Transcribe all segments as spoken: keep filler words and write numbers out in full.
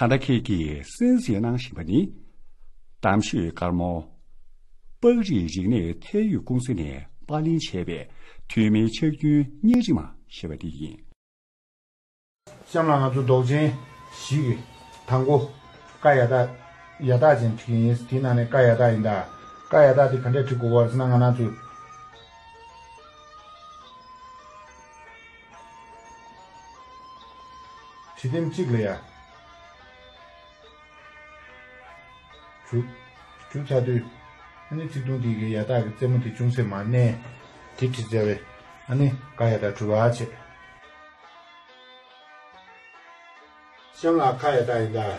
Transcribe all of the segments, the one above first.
ད་ལྟ་ཁྱེད་ཀྱིས་གསན་གཟིགས་གནང་བཞིན་པ་ནི། གཏམ་ཤོད་དཀར་མོ། པགས་རིགས་རིག་གནས་ཐད་ཡོད་ཀུང་སི་ནས་པར་ལེན་བྱས་པའི་ཐོན་མིའི་ཕྱག་རྒྱུན་བརྙན་རིས་མ་ཞེས་པ་དེ་ཡིན། གཤམ་ལ་ང་ཚོ་མདོག་ཅན་བཞི་གི་དང་པོ། ཀ་ཡ་བཏགས། ཡ་བཏགས་ཅན་བྲིས་ཡིན། དེའི་ནང་ནས་ཀ་ཡ་བཏགས་ཡིན་ད། ཀ་ཡ་བཏགས་དེ་ག་འདྲས་བྲིས་དགོས་པ་རེད་ཟེར་ན། ང་རང་ཚོས་བྲིས་དེམ་གཅིག་ལ་ཡ། གྲུབ། གྲུབ་ཚར་དུས། ཨ་ནི་ཚིག་ཐུང་དེ་གི་ཡ་བཏགས་ཀྱི་རྩེ་མོ་དེ་ཅུང་ཟད་མར་མནན། དེ་བྲིས་ཚར་བས། ཨ་ནི་ཀ་ཡ་བཏགས་གྲུབ་པ་བྱེད། གཤམ་ལ་ཁ་ཡ་བཏགས་ཡིན་ད།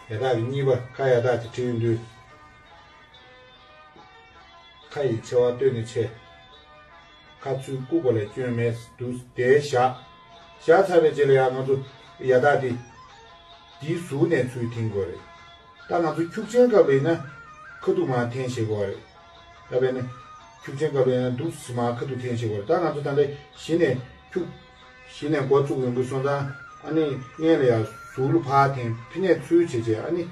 ཡ་བཏགས་ཀྱི་གཉིས་པ་ཁ་ཡ་བཏགས་དེ་བྲིས་ཡོང་དུས། ཁ་ཡི་ཆེ་བ་སྟོད་ནས་ཆེ། ཁ་ཚུར་བཀུག་པ་ལས་སྐྱོན་མེད་འདུག་དེ་བཞག་བཞག་ཚར་བའི་རྗེས་ལ་ཡང་ང་ཚོ་ཡ་བཏགས་དེ། དེའི་ཟུར་ནས་ཚུར་འཐེན་དགོས་རེད། ད་ང་ཚོ་འཁྱུག་ཆེན་སྐབས་ལ་ཡིན་ན་ཁ་ཐུག་མར་འཐེན་ཤེས་དགོས་རེད། ད་དཔེར་ན། འཁྱུག་ཆེན་སྐབས་ལ་ཡིན་ན་འདུག་སེ་མར་ཁ་ཐུག་འཐེན་ཤེས་དགོས་རེད། ད་ང་ཚོ་ད་ལྟ་གཞི་ནས་འཁྱུག་གཞི་ནས་འགོ་བཙུགས་ཡོང་གི་སོང་ཙང་། ཨ་ནི་སྔོན་ལ་ཡང་ཟུར་ལ་ཕར་འཐེན། ཕི་ནས་ཚུར་བྱས་བྱས། ཨ་ནི་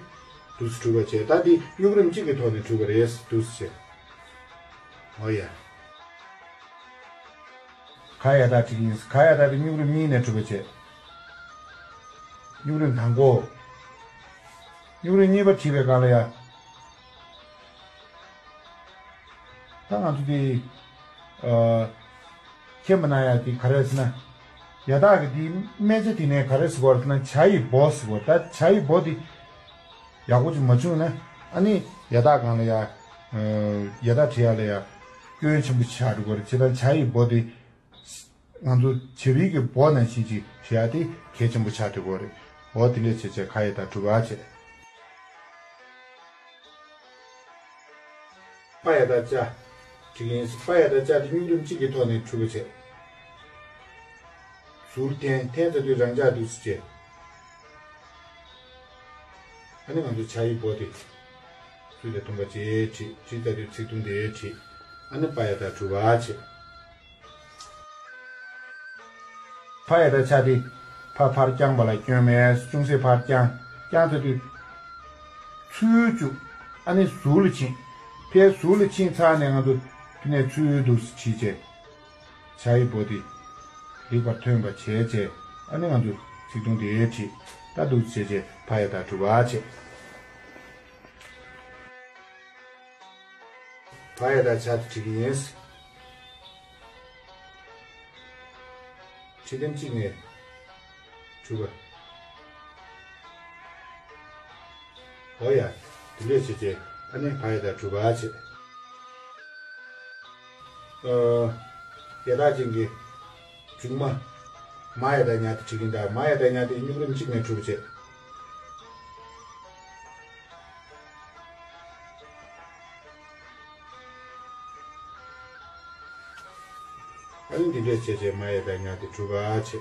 འདུག་སེ་གྲུབ་པ་བྱས། ད་འདི་སྨྱུག་རིམ་གཅིག་གི་ཐོག་ནས་གྲུབ་པ་རེད། འདུག་སེ་བྱས། འོ་ཡ། ག་ཡ་བཏགས་བྲིས་ཡིན། ག་ཡ་བཏགས་དེ་སྨྱུག་རིམ་གཉིས་ནས་གྲུབ་པ་བྱས། སྨྱུག་རིམ་དང་པོ། སྨྱུག་རིམ་གཉིས་པ་བྲིས་པའི་སྒང་ལ་ཡ། ད་ང་ཚོ་དེ། ཨ། མཁྱེན་པ་ན་ཡ་དེ་ག་རེ་ཟེར་ན། ཡ་བཏགས་ཀྱི་དེ་སྨད་ཆ་དེ་ནས་ག་རེ་ཟེར་བ་རེད་ཟེར་ན། བྱ་ཡི་བོ་ཟེར་བ། ད་བྱ་ཡི་བོ་དེ་ཡག་པོ་ཅིག་མ་བྱུང་ན། ཨ་ནི་ཡ་བཏགས་སྒང་ལ་ཡ། ཨ། ཡ་བཏགས་བྲི་ཡ་ལ་ཡ་སྐྱོན་ཆེན་པོ་ཆགས་འགྲོ་གི་རེད། བྱས་ཙང་བྱ་ཡི་བོ་དེ། ང་ཚོ་བྱ་བའི་གི་བོ་ནང་བཞིན་ཅིག་བྲི་ཡ་དེ་གལ་ཆེན་པོ་ཆགས་འགྲོ་གི་རེད། འོ་དེ་འདྲས་བྱས་བྱས་ག་ཡ་བཏགས་གྲུབ་པ་བྱས། པ་ཡ་བཏགས་པྱ། བྲིས་ཡིན། པ་ཡ་བཏགས་པྱ་དེ་སྨྱུག་རིམ་གཅིག་གི་ཐོག་ནས་གྲུབ་པ་བྱས། ཟུར་འཐེན། འཐེན་ཚར་དུས་རང་འཇགས་འདུག་སེ་བྱས། ཨ་ནི་ང་ཚོ་བྱ་ཡི་བོ་དེ་ཚུར་ལ་ཐུམ་པ་བྱས་བྲིས། བྲིས་ཚར་དུས་ཚིག་ཐུང་དེ་བྲིས། ཨ་ནི་པ་ཡ་བཏགས་གྲུབ་པ་བྱས། ཕ་ཡ་བཏགས་ཕྱ་དེ། ཕ་ཕར་བརྐྱངས་པ་ལ་སྐྱོན་མེད། ཅུང་ཟད་ཕར་བརྐྱངས། བརྐྱངས་ཚར་དུས་ཚུར་བཅུག་ཨ་ནི་ཟུར་ལ་ཕྱིན། ཕའི་ཟུར་ལ་ཕྱིན་ཚར་ནས་ང་ཚོ་དེ་ནས་ཚུར་འདུག་སེ་བྲིས་བྱས། བྱ་ཡི་བོ་དེ་ལེགས་པར་ཐོན་པ་བྱས་བྱས། ཨ་ནི་ང་ཚོ་ཚིག་ཐུང་དེ་བྲིས། ད་འདུག་སེ་བྱས་བྱས་ཕ་ཡ་བཏགས་གྲུབ་པ་བྱས། ཕ་ཡ་བཏགས་ཕྱ་དེ་བྲིས་ཀྱི་ཡིན། བྲིས་དེམ་གཅིག་ནས་གྲུབ་པ། འོ་ཡ། དེ་འདྲས་བྱས་བྱས། ཨ་ནི་ཕ་ཡ་བཏགས་གྲུབ་པ་བྱས། ཨ། ཡ་བཏགས་ཅན་གྱི་མཇུག་མ། མ་ཡ་བཏགས་མྱ་དེ་བྲིས་ཀྱི་ཡིན་ད། མ་ཡ་བཏགས་མྱ་དེ་སྨྱུག་རིམ་གཅིག་ནས་གྲུབ་པ་བྱས། ཨ་ནི་འདི་འདྲས་བྱས་བྱས་མ་ཡ་བཏགས་མྱ་དེ་གྲུབ་པ་བྱས།